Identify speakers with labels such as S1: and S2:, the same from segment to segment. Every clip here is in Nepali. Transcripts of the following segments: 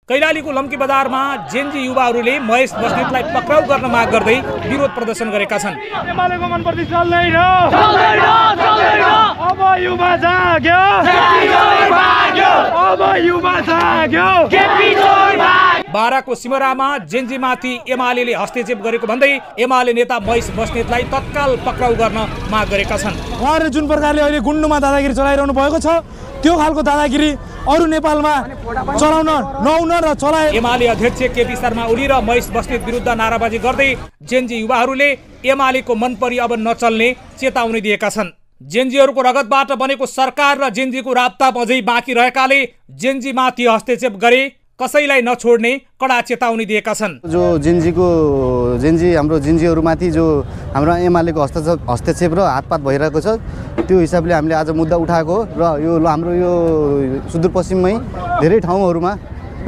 S1: कैलालीको लम्की बजारमा जेनजी युवाहरूले महेश बस्नेतलाई पक्राउ गर्न माग गर्दै विरोध प्रदर्शन गरेका छन्।
S2: एमालेको मनप्रति चल्दैन अब युवा जाग्यो अब युवा जाग्यो।
S1: बाराको सिमरामा जेनजीमाथि एमालेले हस्तक्षेप गरेको भन्दै एमाले नेता महेश बस्नेतलाई तत्काल पक्राउ गर्न माग गरेका छन्।
S2: उहाँहरूले जुन प्रकारले अहिले गुन्डुमा दादागिरी चलाइरहनु भएको छ त्यो खालको दादागिरी अरु नेपालमा चलाउन नहुन र चलाए।
S1: एमाले अध्यक्ष केपी शर्मा ओली र महेश बस्नेत विरुद्ध नाराबाजी गर्दै जेनजी युवाहरूले एमालेको मनपरी अब नचल्ने चेतावनी दिएका छन्। जेनजीहरूको रगतबाट बनेको सरकार र जेनजीको राबता अझै बाँकी रहेकाले जेनजीमाथि हस्तक्षेप गरे कसैलाई नछोड्ने कडा चेतावनी दिएका छन्।
S3: जो जेनजी हाम्रो जेनजीहरूमाथि जो हाम्रो एमालेको हस्तक्षेप र हातपात भइरहेको छ त्यो हिसाबले हामीले आज मुद्दा उठाएको र यो हाम्रो यो सुदूरपश्चिममै धेरै ठाउँहरूमा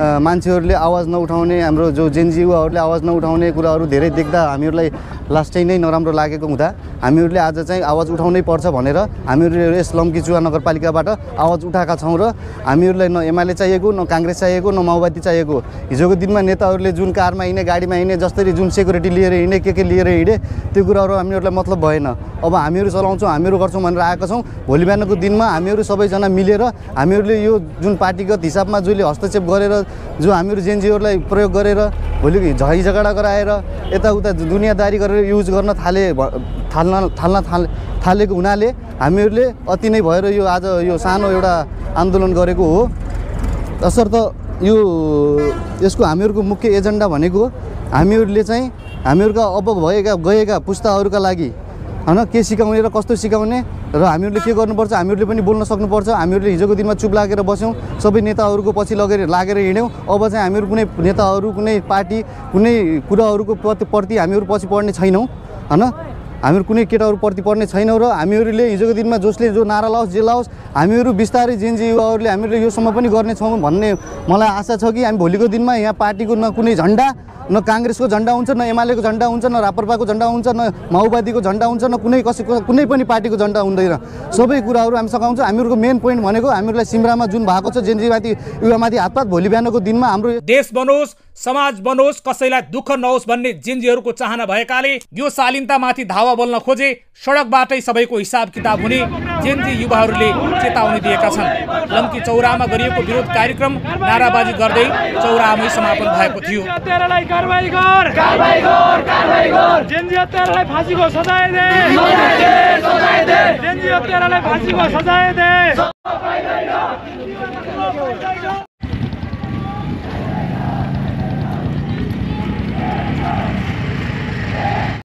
S3: मान्छेहरूले आवाज नउठाउने हाम्रो जो जेनजी युवाहरूले आवाज नउठाउने कुराहरू धेरै देख्दा हामीहरूलाई लास्टै नै नराम्रो लागेको हुँदा हामीहरूले आज चाहिँ आवाज उठाउनै पर्छ भनेर हामीहरूले यस लम्कीचुवा नगरपालिकाबाट आवाज उठाएका छौँ र हामीहरूलाई न एमाले चाहिएको न काङ्ग्रेस चाहिएको न माओवादी चाहिएको। हिजोको दिनमा नेताहरूले जुन कारमा हिँडे गाडीमा हिँडे जसरी जुन सेक्युरिटी लिएर हिँडे के लिएर हिँडे त्यो कुराहरू हामीहरूलाई मतलब भएन। अब हामीहरू चलाउँछौँ हामीहरू गर्छौँ भनेर आएका छौँ। भोलि बिहानको दिनमा हामीहरू सबैजना मिलेर हामीहरूले यो जुन पार्टीगत हिसाबमा जसले हस्तक्षेप गरेर जो हामीहरू जेनजीहरूलाई प्रयोग गरेर भोलि झगडा गराएर यताउता दुनियाँदारी गरेर युज गर्न थालेको हुनाले हामीहरूले अति नै भएर यो आज यो सानो एउटा आन्दोलन गरेको हो। तसर्थ यो यसको हामीहरूको मुख्य एजेन्डा भनेको हामीहरूले चाहिँ हामीहरूका अब गएका पुस्ताहरूका लागि हैन के सिकाउने र कस्तो सिकाउने र हामीहरूले के गर्नुपर्छ हामीहरूले पनि बोल्न सक्नुपर्छ। हामीहरूले हिजोको दिनमा चुप लागेर बस्यौँ सबै नेताहरूको पछि लागेर हिँड्यौँ। अब चाहिँ हामीहरू कुनै नेताहरू कुनै पार्टी कुनै कुराहरूको प्रति हामीहरू पछि पढ्ने छैनौँ हैन। हामीहरू कुनै केटाहरू प्रति पढ्ने छैनौँ र हामीहरूले हिजोको दिनमा जसले जो नारा लाओस् जे लाओस् हामीहरू बिस्तारै जेनजी युवाहरूले हामीले योसम्म पनि गर्नेछौँ भन्ने मलाई आशा छ कि हामी भोलिको दिनमा यहाँ पार्टीको न कुनै झन्डा न काङ्ग्रेसको झन्डा हुन्छ न एमालेको झन्डा हुन्छ न राप्रपाको झन्डा हुन्छ न माओवादीको झन्डा हुन्छ न कुनै पनि पार्टीको झन्डा हुँदैन। सबै कुराहरू हामी सघाउँछौँ। हामीहरूको मेन पोइन्ट भनेको हामीहरूलाई सिमरामा जुन भएको छ जेनजीमाथि युवामाथि हातपात भोलि बिहानको दिनमा हाम्रो
S1: देश बनोस् समाज बनोस् कसैलाई दुःख नहोस् भन्ने जेनजीहरूको चाहना भएकाले यो शालीनतामाथि धावा बोल्न खोजे सडकबाटै सबैको हिसाब किताब हुने जेनजी युवाहरूले चेतावनी दिएका छन्। लम्की चौरामा गरिएको विरोध कार्यक्रम नाराबाजी गर्दै चौरामै समापन भएको थियो।
S2: जेनजी हत्यारालाई फाँसीको सजाय दे।